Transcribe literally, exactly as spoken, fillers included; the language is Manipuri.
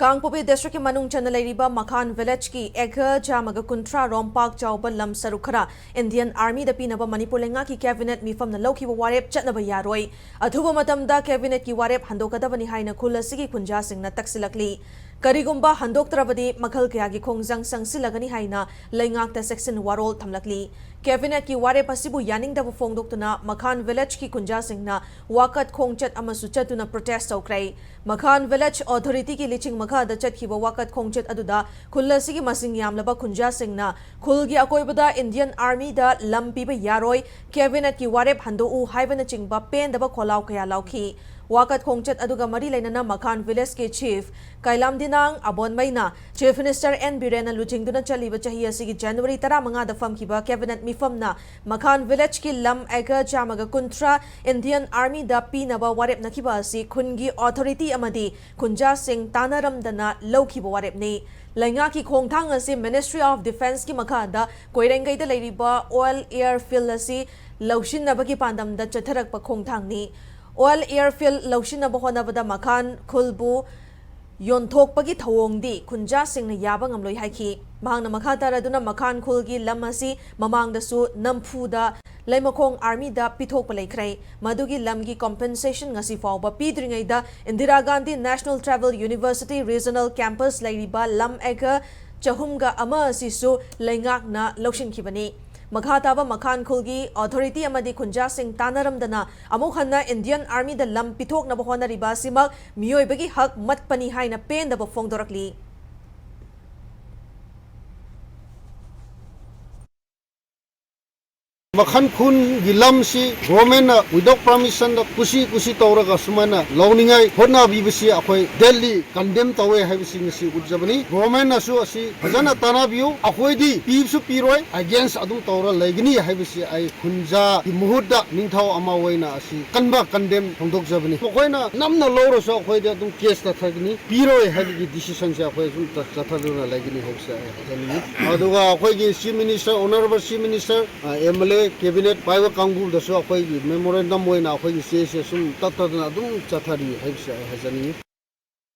ꯀꯥꯡꯄꯣꯛꯄꯤ ꯗꯤꯁꯇ꯭ꯔꯤꯛꯀꯤ ꯃꯅꯨꯡ ꯆꯟꯅ ꯂꯩꯔꯤꯕ ꯃꯈꯥꯟ ꯚꯤꯂꯦꯖꯀꯤ ꯑꯦꯀꯔ ꯆꯥꯝꯃꯒ ꯀꯨꯟꯊ꯭ꯔꯥ ꯔꯣꯝ ꯄꯥꯛ ꯆꯥꯎꯕ ꯂꯝ ꯁꯔꯨꯛ ꯈꯔ ꯏꯟꯗꯤꯌꯟ ꯑꯥꯔꯃꯤꯗ ꯄꯤꯅꯕ ꯃꯅꯤꯄꯨꯔ ꯂꯩꯉꯥꯛꯀꯤ ꯀꯦꯕꯤꯅꯦꯠ ꯃꯤꯐꯝꯅ ꯂꯧꯈꯤꯕ ꯋꯥꯔꯦꯞ ꯆꯠꯅꯕ ꯌꯥꯔꯣꯏ꯫ ꯑꯊꯨꯕ ꯃꯇꯝꯗ ꯀꯦꯕꯤꯅꯦꯠꯀꯤ ꯋꯥꯔꯦꯞ ꯍꯟꯗꯣꯛꯀꯗꯕꯅꯤ ꯍꯥꯏꯅ ꯈꯨꯜ ꯑꯁꯤꯒꯤ ꯈꯨꯟꯖꯥꯁꯤꯡꯅ ꯇꯛꯁꯤꯜꯂꯛꯂꯤ꯫ ꯀꯔꯤꯒꯨꯝꯕ ꯍꯟꯗꯣꯛꯇ꯭ꯔꯕꯗꯤ ꯃꯈꯜ ꯀꯌꯥꯒꯤ ꯈꯣꯡꯖꯪ ꯆꯪꯁꯤꯜꯂꯒꯅꯤ ꯍꯥꯏꯅ ꯂꯩꯉꯥꯛꯇ ꯆꯦꯛꯁꯤꯟ ꯋꯥꯔꯣꯜ ꯊꯝꯂꯛꯂꯤ꯫ ꯀꯦꯕꯤꯅꯦꯠꯀꯤ ꯋꯥꯔꯦꯞ ꯑꯁꯤꯕꯨ ꯌꯥꯅꯤꯡꯗꯕ ꯐꯣꯡꯗꯣꯛꯇꯨꯅ ꯃꯈꯥꯟ ꯚꯤꯂꯦꯖꯀꯤ ꯈꯨꯟꯖꯥꯁꯤꯡꯅ ꯋꯥꯀꯠ ꯈꯣꯡꯆꯠ ꯑꯃꯁꯨ ꯆꯠꯇꯨꯅ ꯄ꯭ꯔꯣꯇꯦꯁ ꯇꯧꯈ꯭ꯔꯦ꯫ ꯃꯈꯥꯟ ꯚꯤꯂꯦꯖ ꯑꯣꯊꯣꯔꯤꯇꯤꯒꯤ ꯂꯤꯆꯤꯡ ꯃꯈꯥꯗ ꯆꯠꯈꯤꯕ ꯋꯥꯀꯠ ꯈꯣꯡꯆꯠ ꯑꯗꯨꯗ ꯈꯨꯜ ꯑꯁꯤꯒꯤ ꯃꯁꯤꯡ ꯌꯥꯝꯂꯕ ꯈꯨꯟꯖꯥꯁꯤꯡꯅ ꯈꯨꯜꯒꯤ ꯑꯀꯣꯏꯕꯗ ꯏꯟꯗꯤꯌꯟ ꯑꯥꯔꯃꯤꯗ ꯂꯝ ꯄꯤꯕ ꯌꯥꯔꯣꯏ, ꯀꯦꯕꯤꯅꯦꯠꯀꯤ ꯋꯥꯔꯦꯞ ꯍꯟꯗꯣꯛꯎ ꯍꯥꯏꯕꯅꯆꯤꯡꯕ ꯄꯦꯟꯗꯕ ꯈꯣꯜꯂꯥꯎ ꯀꯌꯥ ꯂꯥꯎꯈꯤ꯫ ꯋꯥꯀꯠ ꯈꯣꯡꯆꯠ ꯑꯗꯨꯒ ꯃꯔꯤ ꯂꯩꯅꯅ ꯃꯈꯥꯟ ꯚꯤꯂꯦꯖꯀꯤ ꯆꯤꯐ ꯀꯩꯂꯥꯝꯗꯤꯅꯥꯡ ꯑꯕꯣꯟꯃꯩꯅ ꯆꯤꯐ ꯃꯤꯅꯤꯁꯇꯔ ꯑꯦꯟ ꯕꯤꯔꯦꯟꯅ ꯂꯨꯆꯤꯡꯗꯨꯅ ꯆꯠꯂꯤꯕ ꯆꯍꯤ ꯑꯁꯤꯒꯤ ꯖꯅꯋꯥꯔꯤ ꯇꯔꯥꯃꯉꯥꯗ ꯐꯝꯈꯤꯕ ꯀꯦꯕꯤꯅꯦꯠ ꯃꯤꯐꯝꯅ ꯃꯈꯥꯟ ꯚꯤꯂꯦꯖꯀꯤ ꯂꯝ ꯑꯦꯀꯔ ꯆꯥꯝꯃꯒ ꯀꯨꯟꯊ꯭ꯔꯥ ꯏꯟꯗꯤꯌꯟ ꯑꯥꯔꯃꯤꯗ ꯄꯤꯅꯕ ꯋꯥꯔꯦꯞꯅꯈꯤꯕ ꯑꯁꯤ ꯈꯨꯟꯒꯤ ꯑꯣꯊꯣꯔꯤꯇꯤ ꯑꯃꯗꯤ ꯈꯨꯟꯖꯥꯁꯤꯡ ꯇꯥꯟꯅꯔꯝꯗꯅ ꯂꯧꯈꯤꯕ ꯋꯥꯔꯦꯞꯅꯤ꯫ ꯂꯩꯉꯥꯛꯀꯤ ꯈꯣꯡꯊꯥꯡ ꯑꯁꯤ ꯃꯤꯅꯤꯁꯇ꯭ꯔꯤ ꯑꯣꯐ ꯗꯤꯐꯦꯟꯁꯀꯤ ꯃꯈꯥꯗ ꯀꯣꯏꯔꯦꯡꯒꯩꯗ ꯂꯩꯔꯤꯕ ꯑꯣꯏꯜ ꯑꯦꯌꯔ ꯐꯤꯜ ꯑꯁꯤ ꯂꯧꯁꯤꯟꯅꯕꯒꯤ ꯄꯥꯟꯗꯝꯗ ꯆꯠꯊꯔꯛꯄ ꯈꯣꯡꯊꯥꯡꯅꯤ꯫ ꯑꯣꯏꯜ ꯑꯦꯌꯔ ꯐꯤꯜ ꯂꯧꯁꯤꯟꯅꯕ ꯍꯣꯠꯅꯕꯗ ꯃꯈꯥꯟ ꯈꯨꯜꯕꯨ ꯌꯣꯟꯊꯣꯛꯄꯒꯤ ꯊꯧꯑꯣꯡꯗꯤ ꯈꯨꯟꯖꯥꯁꯤꯡꯅ ꯌꯥꯕ ꯉꯝꯂꯣꯏ ꯍꯥꯏꯈꯤ꯫ ꯃꯍꯥꯛꯅ ꯃꯈꯥ ꯇꯥꯔꯗꯨꯅ ꯃꯈꯥꯟ ꯈꯨꯜꯒꯤ ꯂꯝ ꯑꯁꯤ ꯃꯃꯥꯡꯗꯁꯨ ꯅꯝꯐꯨꯗ ꯂꯩꯃꯈꯣꯡ ꯑꯥꯔꯃꯤꯗ ꯄꯤꯊꯣꯛꯄ ꯂꯩꯈ꯭ꯔꯦ꯫ ꯃꯗꯨꯒꯤ ꯂꯝꯒꯤ ꯀꯣꯝꯄꯦꯟꯁꯦꯁꯟ ꯉꯁꯤ ꯐꯥꯎꯕ ꯄꯤꯗ꯭ꯔꯤꯉꯩꯗ Indira Gandhi national tribal university regional campus ꯂꯩꯔꯤꯕ ꯂꯝ ꯑꯦꯀꯔ ꯆꯍꯨꯝꯒ ꯑꯃ ꯑꯁꯤꯁꯨ ꯂꯩꯉꯥꯛꯅ ꯂꯧꯁꯤꯟꯈꯤꯕꯅꯤ꯫ ꯃꯈꯥ ꯇꯥꯕ ꯃꯈꯥꯟ ꯈꯨꯜꯒꯤ ꯑꯣꯊꯣꯔꯤꯇꯤ ꯑꯃꯗꯤ ꯈꯨꯟꯖꯥꯁꯤꯡ ꯇꯥꯟꯅꯔꯝꯗꯅ ꯑꯃꯨꯛ ꯍꯟꯅ ꯏꯟꯗꯤꯌꯟ ꯑꯥꯔꯃꯤꯗ ꯂꯝ ꯄꯤꯊꯣꯛꯅꯕ ꯍꯣꯠꯅꯔꯤꯕ ꯑꯁꯤꯃꯛ ꯃꯤꯑꯣꯏꯕꯒꯤ ꯍꯛ ꯃꯠꯄꯅꯤ ꯍꯥꯏꯅ ꯄꯦꯟꯗꯕ ꯐꯣꯡꯗꯣꯔꯛꯂꯤ꯫ ꯃꯈꯟ ꯈꯨꯟꯒꯤ ꯂꯝꯁꯤ ꯒꯣꯔꯃꯦꯟꯅ without permission ꯗ ꯀꯨꯁꯤ ꯀꯨꯁꯤ ꯇꯧꯔꯒ ꯁꯨꯃꯥꯏꯅ ꯂꯧꯅꯤꯡꯉꯥꯏ ꯍꯣꯠꯅꯕꯤꯕꯁꯤ ꯑꯩꯈꯣꯏ ꯗꯦꯠꯂꯤ ꯀꯟꯗꯦꯝ ꯇꯧꯋꯦ ꯍꯥꯏꯕꯁꯤ ꯉꯁꯤ ꯎꯠꯆꯕꯅꯤ꯫ ꯒꯣꯔꯃꯦꯟꯅꯁꯨ ꯑꯁꯤ ꯐꯖꯅ ꯇꯥꯟꯅꯕꯤꯌꯨ꯫ ꯑꯩꯈꯣꯏꯗꯤ ꯄꯤꯕꯁꯨ ꯄꯤꯔꯣꯏ, ꯑꯦꯒꯦꯟꯁ ꯑꯗꯨꯝ ꯇꯧꯔ ꯂꯩꯒꯅꯤ ꯍꯥꯏꯕꯁꯤ ꯑꯩ ꯈꯨꯟꯖꯥꯒꯤ ꯃꯍꯨꯠꯇ ꯅꯤꯡꯊꯧ ꯑꯃ ꯑꯣꯏꯅ ꯑꯁꯤ ꯀꯟꯕ ꯀꯟꯗꯦꯝ ꯐꯣꯡꯗꯣꯛꯆꯕꯅꯤ꯫ ꯃꯈꯣꯏꯅ ꯅꯝꯅ ꯂꯧꯔꯁꯨ ꯑꯩꯈꯣꯏꯗꯤ ꯑꯗꯨꯝ ꯀꯦꯁ ꯆꯠꯊꯒꯅꯤ꯫ ꯄꯤꯔꯣꯏ ꯍꯥꯏꯕꯒꯤ ꯗꯤꯁꯤꯁꯟꯁꯦ ꯑꯩꯈꯣꯏ ꯑꯗꯨꯝ ꯆꯠ-, ꯆꯠꯊꯗꯨꯅ ꯂꯩꯒꯅꯤ ꯍꯥꯏꯕꯁꯦ ꯑꯩ ꯍꯥꯏꯖꯅꯤꯡꯉꯤ꯫ ꯑꯗꯨꯒ ꯑꯩꯈꯣꯏꯒꯤ chief minister, honourable chief minister, M L A, cabinet ꯄꯥꯏꯕ ꯀꯥꯡꯕꯨꯗꯁꯨ ꯑꯩꯈꯣꯏꯒꯤ ꯃꯦꯃꯣꯔꯦꯟꯗꯝ ꯑꯣꯏꯅ ꯑꯩꯈꯣꯏꯒꯤ ꯆꯦꯁꯦ ꯁꯨꯝ ꯇꯠꯇꯗꯅ ꯑꯗꯨꯝ ꯆꯠꯊꯔꯤ ꯍꯥꯏꯕꯁꯦ ꯑꯩ ꯍꯥꯏꯖꯅꯤꯡꯉꯤ꯫